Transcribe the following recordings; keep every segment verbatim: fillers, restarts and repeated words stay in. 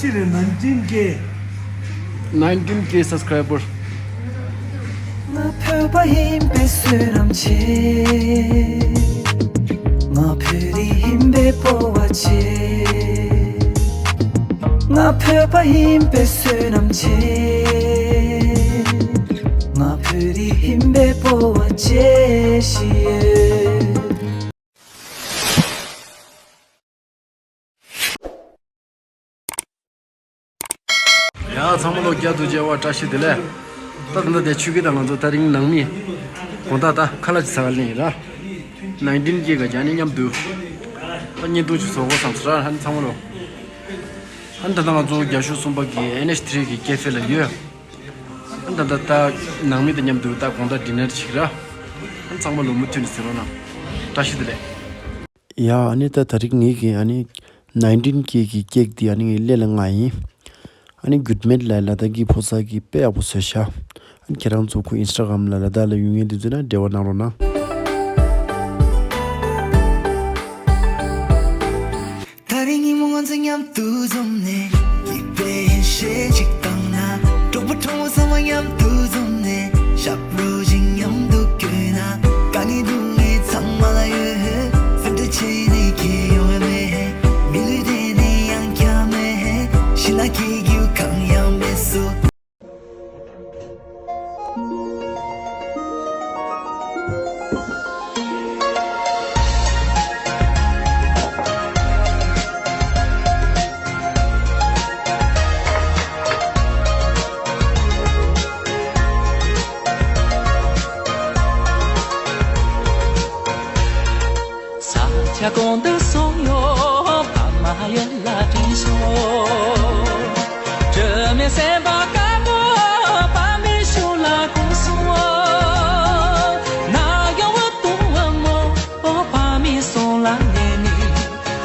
ཆེད་ལས་nineteen K nineteen K subscriber། ང་བོད་པ་ཡིན་པའི་བསོད་ནམས་ཆེ། ང་བོད་རིགས་ཡིན་པའི་སྤོབས་པ་ཆེ། ང་བོད་པ་ཡིན་པའི་བསོད་ནམས་ཆེ། ང་བོད་རིགས་ཡིན་པའི་སྤོབས་པ་ཆེ་ཞིག་ཡོད། ཡ་ཚང་མ་ལོ་བརྒྱ་དུ་བརྗེ་བ་བཀྲ་ཤིས་བདེ་ལེགས། ད་ད་ལྟ་དེ་ཆུ་ཁྱི་དང་ང་ཚོ་ད་རིང་ནང་མི་དགོང་དག་ད་ཁ་ལག་ཅིག་ཟ་ག་ལེན་ཡིན་ར། nineteen K ག་ཅག་ནི་མཉམ་དུ་ད་བརྙན་ཐུང་ཅིག་བཟོ་དགོས་བསམ་སོང་ར། ཧན་ཚང་མ་ལོ། ཧན་ད་ད་ང་ཚོ་རྒྱ་ཤོད་གསུམ་པ་གི་ཨེན་ཨེཆ་ཐི་རི་གི་ཀེ་ཧྥེ་ལ་ཡོད། ཧན་ད་ད་ད་ནང་མི་དང་མཉམ་དུ་ད་དགོང་དག་ཌི་ནར་ཅིག་ར། ཧན་ཚང་མ་ལོ་མུ་མཐུད་ནས་ཟེར་རོགས་གནང་། བཀྲ་ཤིས་བདེ་ལེགས། ཡ་ཨ་ནི་ད་ད་རིང་ངེད་ཀྱི་ཨ་ནི་nineteen K གི་ཀེག་འདི་ཨ་ནི་ངའི་ཀླད་ལ་མངགས་ཡིན། ཨ་ནི་རྒྱུད་སྨད་ལ་ལ་དྭགས་ཀྱི་ཕོ་གསར་གྱིས་དཔེ་ཡག་པོ་བཟོས་ཤག་ཨ་ནི་ཁྱེད་རང་ཚོ་ཁོ་ཨིན་སི་ཊ་གྷ་རམ་ལ་ལ་དྭགས་ལ་ཡོད་མཁན་དེ་ཚོ་ན་འབྲེལ་བ་གནང་རོགས་གནང་། ད་རིང་ཉིན་མོ་ང་ཚོ་མཉམ་དུ་འཛོམས་ནས། སྐྱིད་པའི་ཡེ་ཤེས་ཅིག་བཏང་ན། གྲོགས་པོ་གྲོགས་མོ་ཚང་མ་མཉམ་དུ་འཛོམས་ནས། ཞབས་བྲོ་ཅིག་མཉམ་དུ་བརྐོས་ན། དཀའ་ངལ་སྡུག་བསྔལ་ཚང་མ་ལ་ཡོད། སེམས་ཁྲལ་བྱས་ནས་ཁྱད་ཡོང་བ་མེད། མི་ལུས་དེ་ནི་ཡང་བསྐྱར་མེད། ཤི་ན་སྐྱིད་རྒྱུ་གང་ཡང་མེད་སོ། ས་ཆ་གང་དུ་སོང་ཡོད། ཕ་མ་ཡུལ་ལ་དྲན་སོང་། དྲི་མེད་སེམས་པ་དཀར་པོ། ཕ་མའི་ཤུགས་ལ་གོམས་སོང་། ན་ཡོང་བ་དུང་བ་མོ། ཨོ་ཕ་མའི་གསུང་ལ་ཉན་ནས།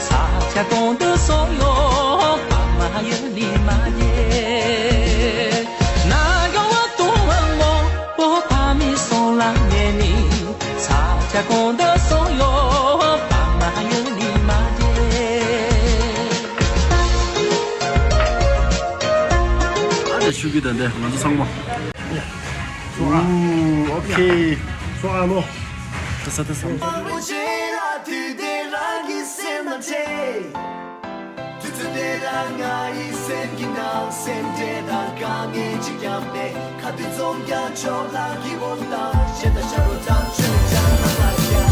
ས་ཆ་གང་དུ་སོང་ཡོད། ཕ་མ་ཡུལ་ནས་མ་བརྗེད། ན་ཡོང་བ་དུང་བ་མོ། ཨོ་ཕ་མའི་གསུང་ལ་ཉན་ནས། ས་ཆ་གང་དུ་སོང་ཡོད། ཕ་མ་ཡུལ་ནས་མ་བརྗེད། ཨ་ནི་ཆུ་ཁྱི་དང་འདི་ང་ཚོ་ཚང་མ། ཨོ་ཨོ་ཁེ། སོ་ཨ་ལོ། ད་ས་ད་ས། དུས་ཚོད་དེ་ལ་ང་ཡི་སེམས་ཀྱི་ནང་སེམས་ཁྲལ་དང་དཀའ་ངལ་ཅིག་ཀྱང་མེད། ཁ་དུས་ཚོང་རྒྱག་ཆོག་ལ་གི་འོང་དང་ཤེས་ད་ཤ་རོ་ཙམ་ཆོས་ཀྱང་ན་མ་བྱ།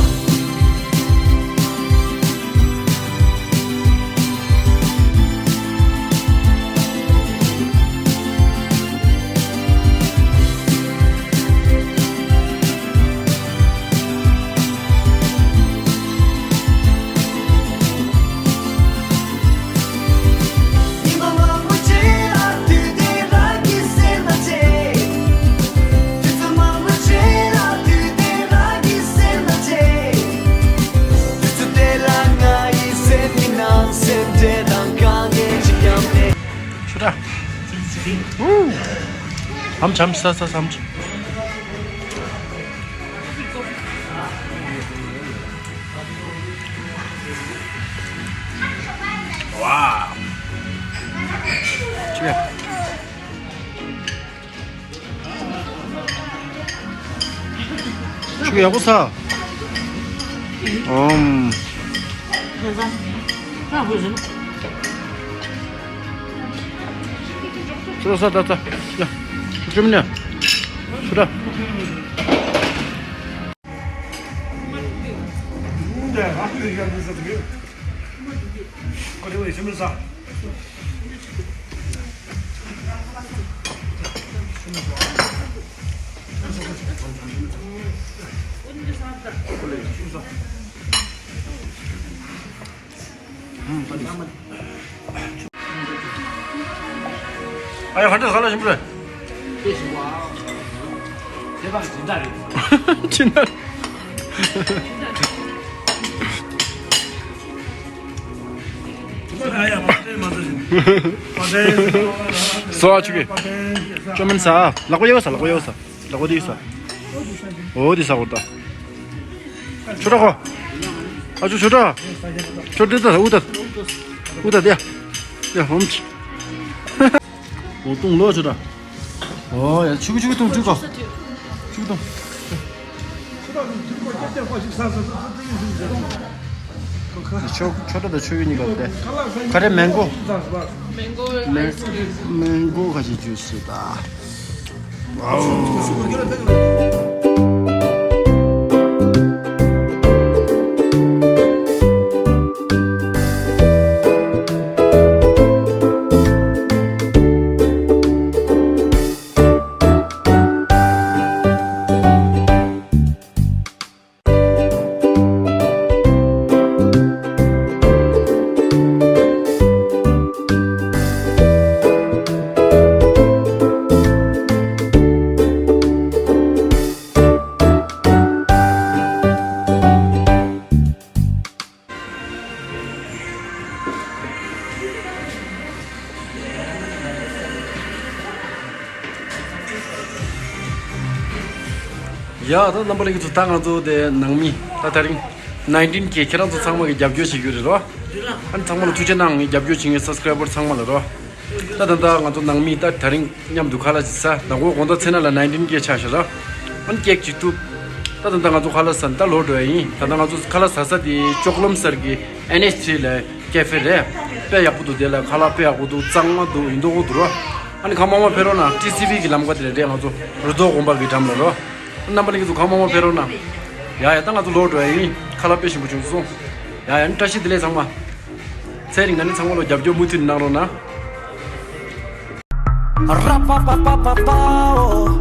ཆུ་ཏྲ། ཨམ་ཆམ་ས་ས་སམ་ཆུ། ཝའོ། ཆུ་ཡ། ཆུ་ཡག་པོ་ས། ཨམ། ཆུ་ས་ད་ད། ཡ། ཆུ་མིན་ན། ཆུ་ད། ཨ་ཡ་ཧ་ད་ས་ལ་ཞིམ་པོ་རེད། ཅི་ན། སོ་ཨ་ཆུ་གི་ཅོ་མིན་ས། ལག་པ་ཡོད་ས། ལག་པ་ཡོད་ས། ལག་པ་དེ་ཡོད་ས། འོ་དེ་ས་འོ་ད། ཆུ་ཏྲ་ཁོ། ཨ་ཆུ་ཆུ་ཏྲ། ཆུ་ཏྲ་ད་འུ་ད། འུ་ད་དེ། ཡ་ཧོམ་ཆི། ལོ་གཏོང་ལོ་ཆོ་ད། ཨོ་ཡ་ཆུ་གུ་ཆུ་གུ་གཏོང་ཆུ་གུ་ཆུ་གུ་གཏོང་། ཆོ་ཆོ་ད་ད་ཆོ་གུ་གཉིས་ཀ་དེ། ཁ་རེ་མེང་གོ། མེང་གོ་ཁ་ཅིག་ཇུས་ད། ཡ་ད་རྣམ་པ་ལྷན་རྒྱས་ཚོ། ད་ང་ཚོ་དེ་ནང་མི་ད་དེ་རིང་ནའིན་ཊིན་ཀེ་ཁྱེད་རང་ཚོ་ཚང་མ་གི་རྒྱབ་སྐྱོར་བྱེད་རྒྱུ་རེད་རོ། ཨ་ནི་ཚང་མ་ལ་ཐུགས་རྗེ་གནང་། ངའི་རྒྱབ་སྐྱོར་བྱེད་མཁན་སབ་སི་ཀ་རའི་བར་ཚང་མ་ལ་རོ། ད་ད་ད་ང་ཚོ་ནང་མི་ད་དེ་རིང་མཉམ་དུ་ཁ་ལག་ཅིག་ཟ། ད་ངོ་དགོང་དག་ཚེ་ན་ལ་ནའིན་ཊིན་ཀེ་ཆགས་ཤག་ར། ཨ་ནི་ཀེག་ཅིག་གཏུབ། ད་ད་ད་ང་ཚོ་ཁ་ལག་ཟ་ནས་ད་ལོག་འགྲོ་ཡ་ཡིན། ད་ད་ང་ཚོ་ཁ་ལག་ཟ་ས་དེ་ལྕོག་ལམ་སར་གི་ཨེན་ཨེཆ་ཐི་རི་ལ་ཀེ་ཧྥེ་རེད། དཔེ་ཡག་པོ་འདུག་དེ་ལ་ཁ་ལག་དཔེ་ཡག་པོ་འདུག་གཙང་མ་འདུག་ཡིན་མདོག་པོ་འདུག་ར། ཨ་ནི་གང་མང་མང་ཕེབས་རོགས་གནང་། ཊི་སི་ཝི་གི་ལམ་ཁ་དེ་ལ་རེད། ང་ཚོ་རི་ཐོག་དགོན་པ་གི་འགྲམ་ལ་རོ། རྣམ་པ་ལྷན་རྒྱས་ཚོ་གང་མང་མང་ཕེབས་རོགས་གནང་། ཡ་ཡ་ད་ང་ཚོ་ལོག་འགྲོ་ཡ་ཡིན། ཁ་ལག་དཔེ་ཞིམ་པོ་བྱུང་སོང་། ཡ་ཡ་ནི་བཀྲ་ཤིས་བདེ་ལེགས་ཚང་མ། ཚེ་རིང་ང་ནི་ཚང་མ་ལོ་རྒྱབ་སྐྱོར་མུ་མཐུད་གནང་རོགས་གནང་། Ra pa pa pa pa pa, oh.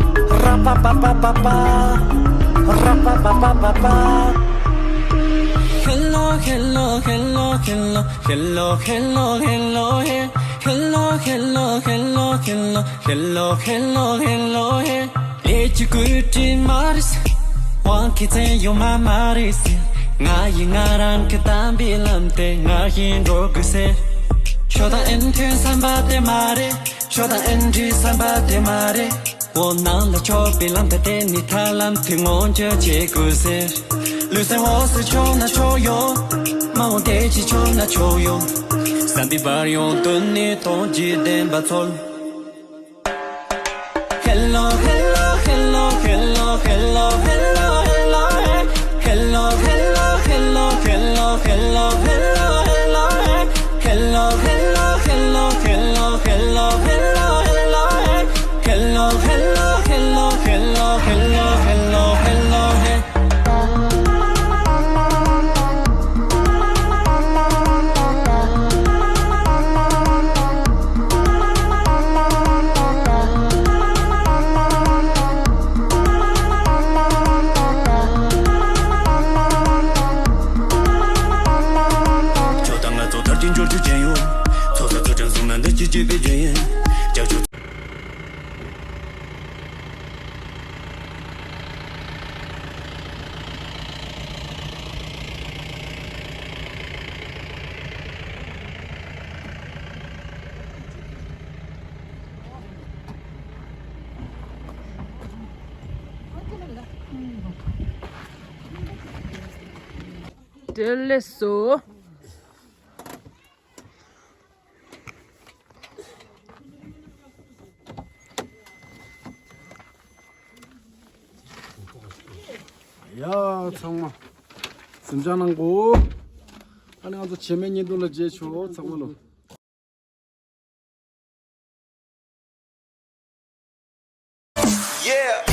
Ra pa pa pa pa pa. Ra pa pa pa pa pa. Hello, hello, hello, hello, hello, hello, hello, hey. Hello, hello, hello, hello, hello, hello, hello, hey. ལས་ཀྱི་བཀོད་སྒྲིག་མ་རེད། དབང་གི་བཙན་ཡོད་མ་མ་རེད། ང་ཡི་ང་རང་གི་དམ་པའི་ལམ་དེ་ང་ཡིས་འགྲོ་དགོས་ཟེར། ཤོ་དང་ཨེན་ཐོན་བསམ་པ་དེ་མ་རེད། ཤོ་དང་ཨེན་འདྲིས་བསམ་པ་དེ་མ་རེད། འོ་ནང་ལ་ཆོག་པའི་ལམ་དེ་དེ་ནི་ཐར་ལམ་དེ་མངོན་གྱུར་བྱེད་དགོས་ཟེར། ལུས་སེམས་འོད་གསལ་ཆོག་ན་ཆོག་ཡོད། མ་འོངས་བདེ་སྐྱིད་ཆོག་ན་ཆོག་ཡོད། བསམ་པའི་བར་ཡོང་དོན་ནི་དོན་གྱི་བདེན་པ་འཚོལ། Hello, hello, hello, hello, hello, hello, hey. Hello, hello, hello, hello, hello, hello, hello, hey. Hello, hello, hello, hello, hello, hello, hey. Hello, hello, hello, hello, hello, hello, hello, hey. ཁྱོད་དང་ང་ཚོ་མཐར་གྱིས་འབྱོར་རྒྱུ་ཅན་ཡོད། ཚོགས་བསགས་ཚུལ་ཁྲིམས་བཟུང་ན་འདི་ཅི་བྱེད་པའི་རྒྱུ་ཡིན། ཀྱང་ཁྱོད། བདེ་ལེགས་སོ། ཡ་ཚང་མ་གཟིམ་འཇག་གནང་གོ། ཨ་ནི་ང་ཚོ་བྱེ་མའི་བརྙན་ཐུང་ལ་མཇལ་ཆོག་ཚང་མ་ལོ། Yeah.